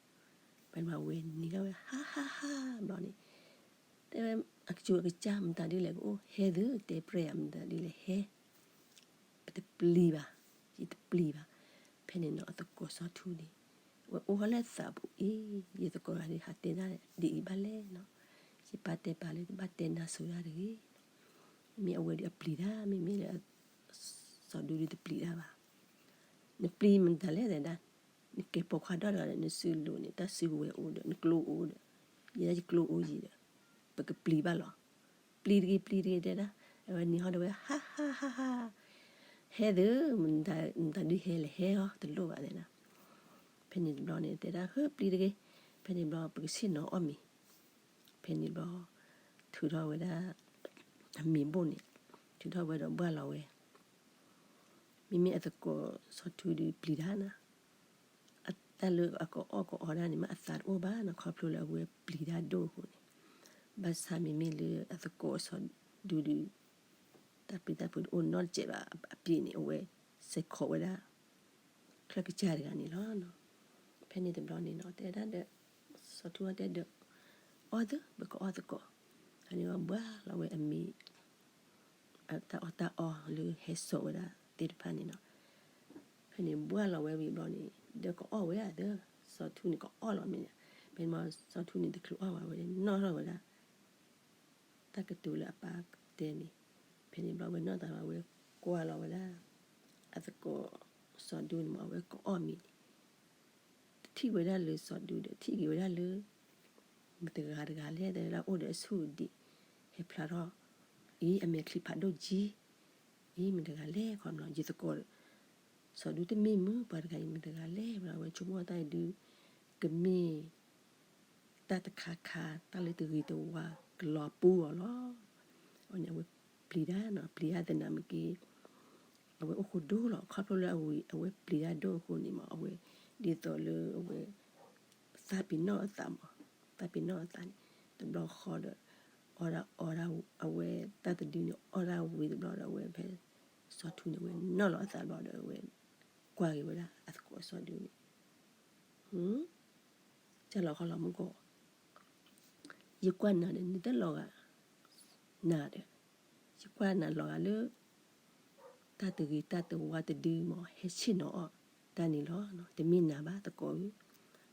ဖဲန့ၣ်ဘျီအဝဲနံၤထီၣ်ဝဲ ဟါဟါဟါဘျီန့ၣ်, တဲဝဲ အကစူၤအကစၢ်မတၤဒ်လဲၣ်ကအိၣ် ဟဲသု တဲပြဲၢ်ဧါ မတၤဒ်လဲၣ်ဟဲ ပတပျံၤဘၣ်, ယတပျံၤဘၣ်, ဖဲန့ၣ်နီၤ အသကိးစီၤထူန့ၣ် အဝဲအိၣ်ထီၣ်လၢသးပူၤအံၤ ယသကိးတဂၤဒုးဟးတဲဒၣ်ဒ်အံၤဘၣ်လဲၣ်နီၤ, ယပၢ်တဲပာ်လၢတဘၣ်တဲနၤစိၤဒၣ်တဂ့ၤ, မ့ၢ်အဝဲဒုးအပျံၤတၢ် မ့မ့ၢ်လၢ စီၤဒူဒုးတပျံၤတၢ်ဘၣ်, နပျံၤမတၤလဲၣ်တဲဒၣ်, နကဲပိာ်ခွါဒီတဂၤဒီး နစုလိၤန့ၣ် တၢ်စုကဝဲၤအိၣ်ဒီး နကျိအိၣ်ဒီး, ယဲဒၣ်ယကျိအိၣ်ယံၤဒီး, ပကပျံၤဘၣ်လီၤ, ပျံၤတဂ့ၤ ပျံၤတဂ့ၤ တဲဒၣ်, အဝဲနံၤဟီၣ်ဒီးဝဲ ဟါဟါဟါဟါ, ဟဲသု, မတၤဒုးဟဲလဲၣ် ဟဲအီၤ တလိၣ်ဘၣ်တဲဒၣ်, ဖဲန့ၣ်တဘျီန့ၣ် တဲဒၣ် ဟၢ ပျံၤတဂ့ၤ, ဖဲန့ၣ်ဘျီ ပကဆ့ၣ်နီၤအီၣ်မ့ၤ, ဖဲန့ၣ်ဘျီ ထုးထီၣ်ဝဲဒၣ် အမ့ၤဘိၣ်န့ၣ်, ထုးထီၣ်ဝဲဒီးဘှၢ်လီၤဝဲ, မ့မ့ၢ်အသကိးစီၤထူဒုးပျံၤတၢ်နီၤ, တၢ်လၢအကအီၣ်ကအီဒၣ်န့ၣ် မ့ၢ်အသးတအိၣ်ဘၣ်နီၤ ခီဖျိလၢအဝဲပျံၤတၢ်ဒိၣ်အဃိန့ၣ်, ဘၣ်ဆၣ်မ့မ့ၢ်လၢအသကိးစီၤဒူဒုး တၢ်ပျံၤတၢ်ဖုးတအိၣ်နီတစဲးဘၣ်အပျ့ၤန့ၣ် အဝဲစဲးခိးဝဲဒၣ် ချၢၣ်ကစၢ်တဂၤန့ၣ်လီၤ. ဖဲန့ၣ်တဘျီန့ၣ်နီၤ တဲဒၣ်ဒီး စီၤထူအီၤတဲဒီး အီၣ်သု ပကအီၣ်သကိး, ဖဲန့ၣ်ဘှၢ်လီၤဝဲအမ့ၤ တၢ်အီၣ်တၢ်အီလၢဟဲစိာ်ဝဲဒၣ်သ့ၣ်တဖၣ်န့ၣ်နီၤ, ဖဲန့ၣ်ဘှၢ်လီၤဝဲဝံၤဘျီန့ၣ် ဒီးကအီၣ်ဝဲဒၣ်သ့, စီၤထူန့ၣ်ကအီၣ်လီၤမ့ၢ်န့ၣ်, ဖဲန့ၣ်ဘျီစီၤထူန့ၣ်တချုးအီၣ်ဘၣ်ဝဲ နီၣ်ထီၣ်ဝဲဒၣ် တၢ်ကတိၤလၢအပၢ်တဲန့ၣ်, ဖဲန့ၣ်ဘျီဝဲနီၢ်သးဘၣ်ဝဲကွၢ်လီၤဝဲဒၣ် အသကိးစီၤဒူန့ၣ်မ့ၢ်အဝဲကအီၣ်မ့ၤန့ၣ် တထံၣ်ဝဲဒၣ်လၢစီၤဒူဒီး ထံၣ်က့ၤဝဲဒၣ်လၢ မတၤတဂၤတဂၤလဲၣ် တဲဝဲဒၣ်အိၣ်ဒီးအဆူၣ်အဒံး ဟဲဖျါထီၣ် အံၤအမဲာ်ချံဖးဒိၣ်ကံ အံၤမတၤတဂၤလဲၣ် ခီနီၤ ယသကိး စီၤဒူတမ့ၢ်မုၢ် ပှၤတဂၤအံၤမတၤတဂၤလဲၣ် ဝဲဆိကမိၣ်တၢ်အံၤဒုး ကမ့ၢ် တၢ်တခါခါ တၢ်လၢတဂ့ၤတဝါ ကလီၤပူအီၤလီၤ. အဝဲန့ၣ်အဝဲပျံၤတၢ်နီၤ ပျံၤတၢ်သနာ်မ့ၢ်က့ အဝဲအိၣ်ဃိဒိၣ်လီၤ ခီဖျိလၢအဝဲ အဝဲပျံၤတၢ်ဒိၣ်အဃိန့ၣ်မး အဝဲ ဒ်သိးလၢအဝဲ သးပ့ၤနီၣ်အသးမး သးပ့ၤနီၣ်အသးန့ၣ် တဘျီဃီဒီး အီၣ်ဒၣ်အီဒၣ် အဝဲတၢ်တဒုန့ၣ် အီၣ်ဒၣ်ဝံၤတဘျီဒီး အဝဲဖဲ စီၤထူန့ၣ် အဝဲနီၣ်လီၤအသးဘျီဒီး အဝဲ ကွၢ်က့ၤဝဲဒၣ် အသကိးစီၤဒူန့ၣ် ကၢ်လီၤခီလီၤမူကီၢ် ယကွၢ်နၤဒီး နတလီၤဂာ် နၤဒီး ယကွၢ်နၤလီၤဂာ်လၢ တၢ်တဂ့ၤတၢ်တဝါတဒုမး ဟဲဆ့ၣ်နီၤအီၣ်တၢ်န့ၣ်လီၤ. တမ့ၢ်နၤဘၣ်သကိးဧၢ,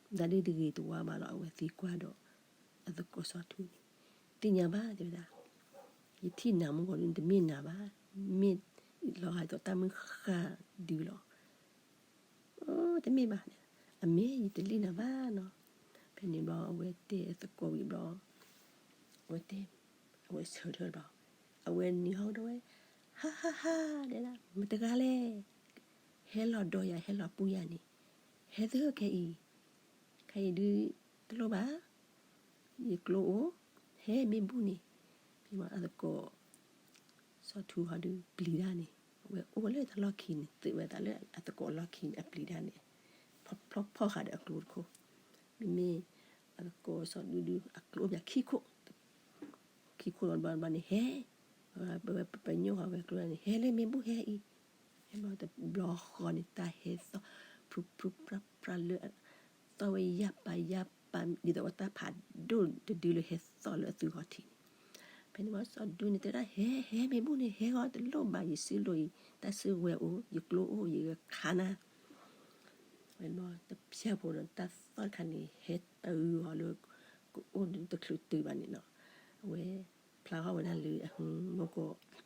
တၢ်ဒ်တဂ့ၤတဝါဘၣ်လီၤ အဝဲသံကွၢ်ဒီး အသကိးစီၤထူန့ၣ် သ့ၣ်ညါဘၣ်တဲဝဲဒၣ် ယထံၣ်နၤမူကီၢ်ဒု တမ့ၢ်နၤဘၣ်, မ့ၢ်လီၤဂာ်ဒ်သိးတၢ်မုၢ်ဃၢ်ဒုလီၤ. တမ့ၢ်ဘၣ်, အမ့ၢ်ယတလံၣ်နၤဘၣ်နီၤ. ဖဲန့ၣ်ဘျီ အဝဲတဲသကိးဝံၤဘျီ အဝဲတဲ အဝဲဆၢထၢၣ်ဘျီ အဝဲနံၤဟီၣ်ဒီးဝဲ ဟါဟါဟါ တဲဒၣ် မတၤတဂၤလဲၣ် ဟဲလီၤဒီးယၤ ဟဲလီၤပူၤယၤန့ၣ် ဟဲသုခဲအံၤ ခဲအံၤဒုး တလိၣ်ဘၣ် ယကျိအိၣ် ဟဲမ့ၢ်ဘူၣ်န့ၣ် ဖဲန့ၣ်အသကိး စီၤထူဟီဒုးပျံၤတၢ်န့ၣ် အဝဲအိၣ်ဝဲလၢတၢ်လီၢ်ခံန့ၣ် သုးဝဲသးလၢအသကိးအလီၢ်ခံန့ၣ် အပျံၤတၢ်န့ၣ် ဖျီဖီၣ်ဃာ်ဒီးအကျိတခိၣ် မ့မ့ၢ် အသကိးစီၤဒူဒုး အကျိအိၣ်ပှၤခံခိၣ် ခံခိၣ်လီၤဘျီဘျီန့ၣ် ဟဲ ပညိၣ်ဃီဝဲကျိန့ၣ် ဟဲလၢမ့ၢ်ဘူၣ်ဟဲအံၤ ဟဲဘျီတဘျီဃီန့ၣ် တၢ်ဟဲသီၣ် ဖြူဖြူဖြါဖြါလၢ သီၣ်ဝဲယၢ်ပၤယၢ်ပၤ ဒ်သိးဝဲတၢ်ဖးဒိၣ်တဒုလၢဟဲသီၣ်လၢအသုဂီၢ်ထံးန့ၣ် ဖဲန့ၣ်ဘျီစီၤဒူန့ၣ်တဲဒၣ် ဟဲ ဟဲမ့ၢ်ဘူၣ်န့ၣ် ဟဲဂီၤတလိၣ်ဘၣ် ယစုလိၤအံၤ တၢ်စုကဝဲၤအိၣ် ယကျိအိၣ် ယဂဲၤခါနၤ ဝဲဘျီတဖျၢၣ်ဖိဒီးတၢ်သီၣ်တခါန့ၣ် ဟဲတဂုၤအီၤလၢ ကအိၣ်တချုးတုၤဘၣ်န့ၣ်နီၤ အဝဲ ဖျါထီၣ်ဝဲဒၣ်လၢအမူကီၢ်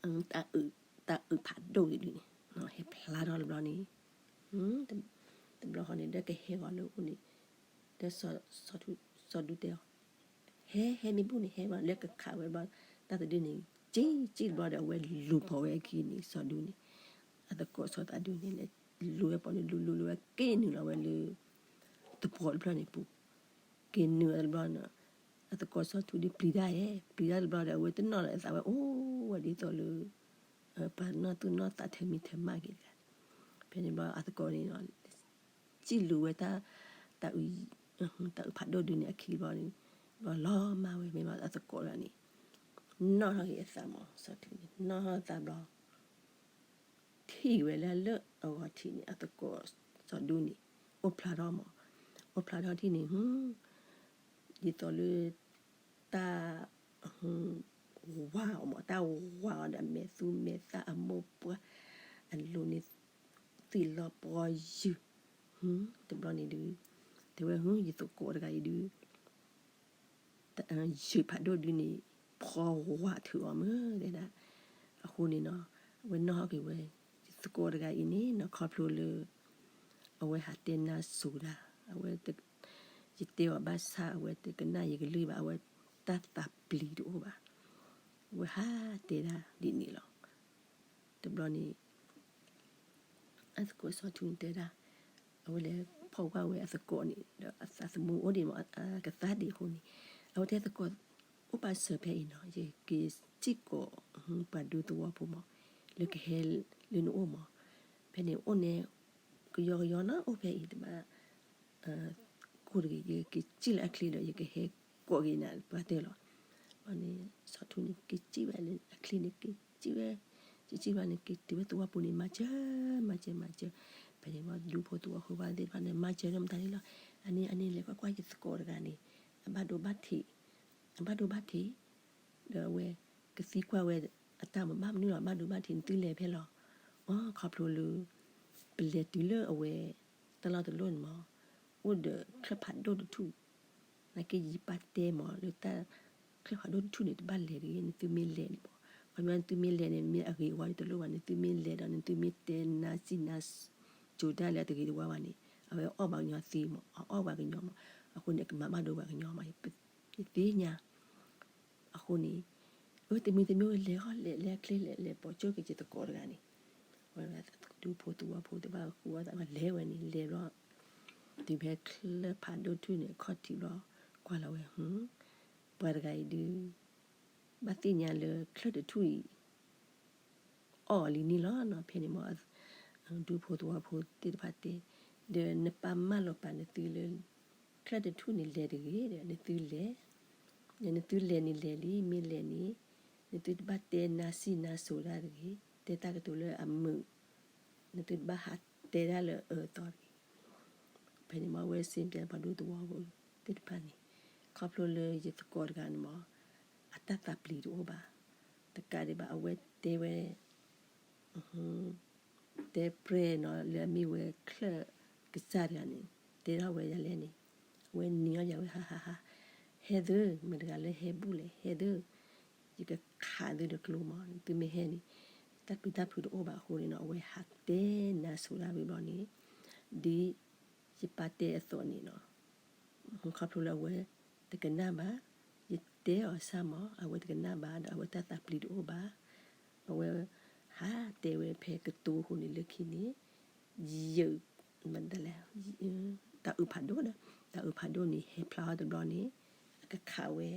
တၢ်အုးဖးဒိၣ်အံၤဒုန့ၣ် ဟဲဖျါထီၣ်တဘျီန့ၣ်, တဘျီဃီန့ၣ် ဒီးကဟဲဂီၤလၢအိၣ်န့ၣ်, ဒီးစီၤဒူတဲအီၤ, ဟဲ ဟဲမ့ၢ်ဘူၣ်န့ၣ် ဟဲမး လၢကခးဝဲဘျီ, တၢ်တဒုန့ၣ် ကံၣ်ကံၣ်တဘျီဒီး အဝဲလူၤပိာ်ဝဲအခံန့ၣ် စီၤဒူန့ၣ်, အသကိးစီၤသးဒူန့ၣ် လူၤဝဲပိာ်န့ၣ် လူၤလူၤလူၤဝဲ က့ၤနုာ်လီၤဝဲလၢ သပှီၤတဖျၢၣ်န့ၣ်ပူၤ, က့ၤနုာ်ဝဲတဘျီန့ၣ်, အသကိးစီၤထူန့ၣ်ပျံၤတၢ်ယဲ, ပျံၤတၢ်တဘျီဒီး အဝဲတနီၣ်လီၤအသးဝဲ အိၣ်ဝဲဒ်သိးလၢ ပှၤနီၢ်သူၣ်နီၢ်သးထဲမံထဲမးက့ၤတဂၤ, ဖဲန့ၣ်ဘျီအသကိးန့ၣ် စံၣ်လူၤဝဲတၢ် တၢ်အုးဖးဒိၣ်ဒုန့ၣ် အခံဘျီန့ၣ်, ဘျီလီၤမၢ်ဝဲ မ့ၢ်ဘျီအသကိးတဂၤန့ၣ် နီၣ်ထီၣ်က့ၤအသးမး စီၤထူန့ၣ် နီၣ်ထီၣ်သးဘျီ ထံၣ်ဝဲလၢလၢအဂီၤထံးန့ၣ် အသကိးစီၤဒူန့ၣ် အိၣ်ဖျါထီၣ်မး, အိၣ်ဖျါထီၣ်ထံၣ်န့ၣ် ဒ်သိးလၢ တၢ် ဝါအီၤမး တၢ်ဝါအီၤဒီးအမဲာ်သူမဲာ်သၣ်အမိၢ်ပှၢ် အလိၤန့ၣ် သွံၣ်လီၤပှီယုာ်, တဘျီန့ၣ်ဒုး တဲဝဲ ယသကိးတဂၤအံၤဒုး ယုာ်ဖးဒိၣ်ဒုန့ၣ် ဖီဝါထုးအီၤမး တဲဒၣ်, အဃိန့ၣ်နီၤ အဝဲနီၣ်ဟီၣ်က့ၤဝဲ ယသကိးတဂၤအံၤန့ၣ်နီၤ ခီဖျိလၢ အဝဲဟးတဲနါစိၤဒၣ် အဝဲ ယတဲအီၤဘၣ်ဆၣ် အဝဲတကနၣ်ယကလုၢ်ဘၣ် အဝဲတၢ်သးပျံၤတအိၣ်ဘၣ်, အဝဲဟးတဲဒၣ်ဒ်န့ၣ်လီၤ. တဘျီန့ၣ် အသကိးစီၤထူန့ၣ်တဲဒၣ်, အဝဲလဲၤဖီၣ်ဝါဝဲအသကိးန့ၣ် ဒီးအသးသမူအိၣ်ဒံးမး ကသါဒံးအဃိန့ၣ်, အဝဲတဲသကိး အိၣ်ပာ်စၢၤဖဲအံၤနီၤ ယက့ၤစံၣ်ကိး ပှၤဒူသဝီဖိမး လၢကဟဲလၢနအိၣ်မး, ဖဲန့ၣ်အိၣ်န့ၣ် ကယီကယီနီၤ အိၣ်ဖဲအံၤတဘၣ် ကိၢ်တဂ့ၤ ယက့ၤစံၣ်လၢအချ့ဒီး ယကဟဲကိးက့ၤနၤပှၤတဲလီၤ. ဘၣ်န့ၣ် စီၤထူန့ၣ် က့ၤစံၣ်ဝဲလၢအချ့န့ၣ် က့ၤစံၣ်ဝဲ, စံၣ်စံၣ်ဘၣ်န့ၣ် က့ၤတုၤဝဲသဝီပူၤန့ၣ် မၤစၢၤ မၤစၢၤ မၤစၢၤ, ဖဲန့ၣ်ဘၣ်ဒူဖိသဝီဖိဘၣ်သ့ၣ်တဖၣ်န့ၣ် မၤစၢၤဒီးမတၤန့ၣ်လီၤ. အန့ၣ် အန့ၣ်လဲၤကွၢ်ကွၢ်ယသကိးတဂၤန့ၣ် အဘၣ်ဒိဘၣ်ထံး, အဘၣ်ဒိဘၣ်ထံး ဒီးအဝဲ ကသံကွၢ်ဝဲ အတၢ်မၤဘၣ်မနုၤလီၤ ဘၣ်ဒိဘၣ်ထံး နသုလဲၤဖဲလဲၣ်. အိ ခီဖျိလၢ ပလဲၤတုၤလၢအဝဲ တၢ်လီၢ်တလီၢ်န့ၣ်မး အိၣ်ဒီးချၢၣ်ဖးဒိၣ်တထူၣ်, နာ်က့ယပာ်တဲမးလၢတၢ် ချၢၣ်ဖးဒိၣ်တထူၣ်န့ၣ် တဘၣ်လဲၤတဂ့ၤ နသုမ့ၢ်လဲၤန့ၣ်မး, ခီဖျိနသုမ့ၢ်လဲၤန့ၣ် မ့ၢ်အဂ့ၤအဝါတလိၣ်ဘၣ် နသုမ့ၢ်လဲၤဒီး နသုမ့ၢ်တဲနါစံၣ်နါစိၤတၢ်လၢအတဂ့ၤတဝါဘၣ်န့ၣ် အဝဲအီၣ်ပှၤကညီသ့မး အအီၣ်ပှၤကညီမး, အဃိန့ၣ် အကမၤဘၣ်ဒိပှၤကညီမး ယသ့ၣ်ညါ အဃိန့ၣ် အဝဲတမံၤတမံၤဝဲလဲၤဟီလဲၤလဲၤချ့လဲၤလဲၤပိာ်ကၠိက့ၤယသကိးတဂၤန့ၣ်, ဝဲဒၣ်ဒူဖိသဝီဖိတဘၣ်ဃုအီၣ်သးဝဲလဲၤဝဲန့ၣ် လဲၤဘျီ တုၤဖဲချၢၣ်ဖးဒိၣ်တထူၣ်န့ၣ် အခီၣ်ထံးဘျီ ကွၢ်လီၤဝဲ ပှၤတဂၤအံၤဒုး ဘၣ်သ့ၣ်ညါလၢချၢၣ်တထူၣ်အံၤ အီၣ်လံန့ၣ်လီၤနီၤ. ဖဲန့ၣ်မး ဒူဖိသဝီဖိသ့ၣ်တဖၣ်တဲ ဒီးနပာ်မၢ်လီၤပာ်နသုလၢ ချၢၣ်တထူၣ်န့ၣ်လဲၤတဂ့ၤဒီး နသုလဲၤ, ဒီးနသုလဲၤန့ၣ်လဲၤလံ မ့ၢ်လဲၤန့ၣ် နသုတဘၣ်တဲနါစံၣ်နါစိၤတၢ်တဂ့ၤ, တဲတၢ်ကတိၤလၢအမုာ်, နသုတဘၣ်ဟးတဲတၢ်လၢအအၢအသီတဂ့ၤ. ဖဲန့ၣ်မး အဝဲစံးပျဲပှၤဒူသဝီဖိသ့ၣ်တဖၣ်န့ၣ် ခီဖျိလၢယသကိးတဂၤန့ၣ်မး အတၢ်သးပျံၤတအိၣ်ဘၣ်, တကးဒံးဘၣ် အဝဲတဲဝဲ တဲပြဲၢ်နီၤ လၢအမ့ၢ်ဝဲချၢၣ်ကစၢ်တဂၤန့ၣ် တဲထီၣ်ဝဲဒ်လဲၣ်န့ၣ် အဝဲနံၤအီၣ်ယၤဝဲ ဟါဟါဟါ ဟဲသု မတၤတဂၤလၢဟဲဘူၣ်လဲၣ် ဟဲသု ယကခးသုဒီးကျိမး သုမ့ၢ်ဟဲန့ၣ် တၢ်ပျံၤတၢ်ဖုးတအိၣ်ဘၣ်အဃိန့ၣ်နီၤ အဝဲဟးတဲနါစိၤတၢ်ဝံၤဘျီန့ၣ် ဒ်ယပာ်တဲအသိးန့ၣ်နီၤ ခီဖျိလၢအဝဲတကနၣ်ဘၣ်, ယတဲအီၤစၢ်မး အဝဲတကနၣ်ဘၣ်ဒီး အဝဲတၢ်သးပျံၤတအိၣ်ဘၣ်, အဝဲဟးတဲဝဲဖဲကတိၤအဃိန့ၣ် လၢခံန့ၣ် ယုာ် တၢ်အုးဖးဒိၣ်ဒီး တၢ်အုးဖးဒိၣ်န့ၣ် ဟဲဖျါထီၣ်တဘျီန့ၣ် အကခးဝဲ,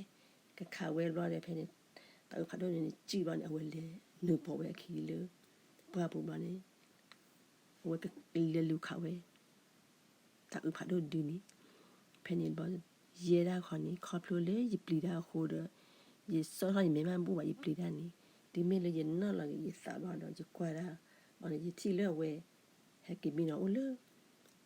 ကခးဝဲတဘျီဒီး ဖဲန့ၣ် တၢ်အုးဖးဒိၣ်န့ၣ် စံၣ်ဘျီန့ၣ် အဝဲလဲၤနုာ်ပိာ်ဝဲအခံလၢ ပှၢ်ပူၤဘျီန့ၣ် အဝဲကလဲၤလူၤခးဝဲ တၢ်အုးဖးဒိၣ်ဒုန့ၣ် ဖဲန့ၣ်ဘျီ ယဲဒၣ်ဃီန့ၣ် ခီဖျိလၢယပျံၤတၢ်အဃိဒီး ယဆီၣ်ထီၣ်ယမဲာ်မ့ၢ်ဘူၣ်ဘၣ် ယပျံၤတၢ်န့ၣ် တုၤမ့ၢ်လၢယနီၣ်လီၤက့ၤယသးဘျီဒီး ယကွၢ်ဒၣ် ဘျီန့ၣ် ယထံၣ်လၢအဝဲ ဟဲက့ၤမံနီၤအိၣ်လၢ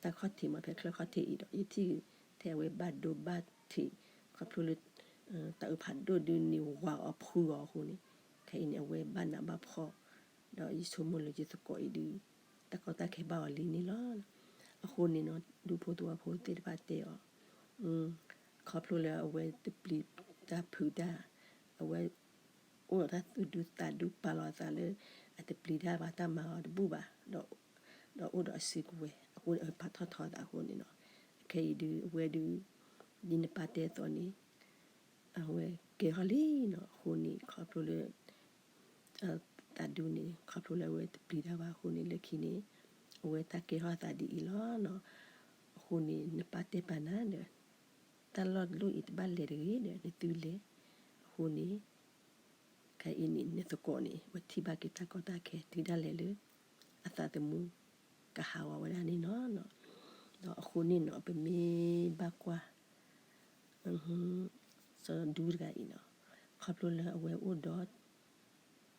တၢ်ခီၣ်ထံးမး ဖဲချၢၣ်ခီၣ်ထံးအံၤဒီး ယထံၣ်ထဲအဝဲဘၣ်ဒိဘၣ်ထံး ခီဖျိလၢ တၢ်အုးဖးဒိၣ်ဒုန့ၣ် ဝၤအီၤဖှူအီၤအဃိန့ၣ် ခဲအံၤန့ၣ် အဝဲဘၣ်နးဘၣ်ဖှီၣ် ဒီးယဆိကမိၣ်လၢယသကိးအံၤဒု တၢ်ကီတၢ်ခဲဘၣ်အီၤလံန့ၣ်လီၤ. အဃိန့ၣ်နီၤ ဒူဖိသဝီဖိသ့ၣ်တဖၣ်တဲအီၤ ခီဖျိလၢအဝဲတပျံၤတၢ်ဖုးတၢ် အဝဲ အိၣ်ဒီးတၢ်သူၣ်ဒူသးဒူ ပာ်လီၤအသးလၢ အတပျံၤတၢ်ဘၣ် တၢ်မၤအီၤတဘူၣ်ဘၣ်, ဒီးအိၣ်ဒီးအစုကဝဲၤအဃိန့ၣ် အဝဲပာ်ထီၣ်ထီအသးအဃိန့ၣ်နီၤ. ခဲအံၤဒုး အဝဲဒုး ဒ်နပၢ်တဲအသိးန့ၣ် အဝဲကဲထီၣ်လံနီၤ. အဃိန့ၣ် ခီဖျိလၢ သးဒူန့ၣ် ခီဖျိလၢအဝဲတပျံၤတၢ်ဘၣ်အဃိန့ၣ် လၢခံန့ၣ် အဝဲတၢ်ကဲထီၣ်အသးဒ်အံၤလီၤနီၤ. အဃိန့ၣ် နပၢ်တဲပာ်နၤဒီး တၢ်လီၢ်တလီၢ်အံၤတဘၣ်လဲၤတဂ့ၤဒီး နသုလဲၤ. အဃိန့ၣ် ခဲအံၤန့ၣ် နသကိးန့ၣ် အဝဲထံၣ်ဘၣ်က့ၤတၢ်ကီတၢ်ခဲ တုၤဒၣ်လဲာ်လၢ အသးသမူ ကဟးဂီၤဝဲဒၣ်န့ၣ်နီၤ. ဒီးအဃိန့ၣ်နီၤ ပမ့ၢ်ဘၣ်ကွၢ် စီၤဒူတဂၤအံၤနီၤ, ခီဖျိလၢအဝဲအိၣ်ဒီး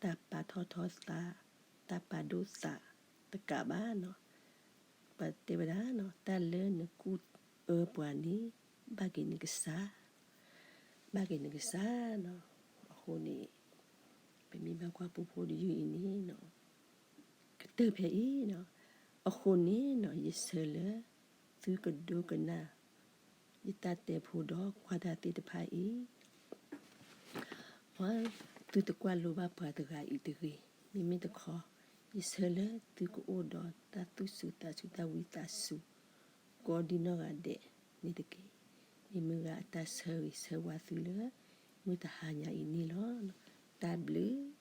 တၢ်ပာ်ထီၣ်ထီသး, တၢ်ပာ်ဒိၣ်သးတကးဘၣ်နီၤ. ပတဲဝဲဒၣ်နီၤ တၢ်လၢနကူၣ်အၢပှၤန့ၣ် ဘၣ်က့ၤနကစၢ်, ဘၣ်က့ၤနကစၢ်နီၤ. အဃိန့ၣ် ပမ့ၢ်ဘၣ်ကွၢ်ပူဖိတယုၢ်အံၤန့ၣ်နီၤ ကတၢၢ်ဖဲအံၤနီၤ. အဃိန့ၣ်နီၤ ယဆၢလၢ သုကဒိကနၣ် ယတၢ်တဲဖိဒီးကွၢ်တၢ်သ့ၣ်တဖၣ်အံၤ, သုတကွၢ်လိဘၣ်ပှၤတဂၤအံၤတဂ့ၤ. မ့မ့ၢ်တခီ ယဆၢလၢသုကအိၣ်ဒီးတၢ်သူၣ်စူၤသးစူၤ တၢ်ဝံသးစူၤ ကိးဒံနီၢ်ဂၤဒဲးန့ၣ်တက့ၢ်. မ့ၢ်မုၢ်ဂၤအတၢ်ဆၢဂ့ၤဆၢဝါသုလၢ မုၢ်တဟါညါအံၤန့ၣ်လီၤ. တၢ်ဘျုး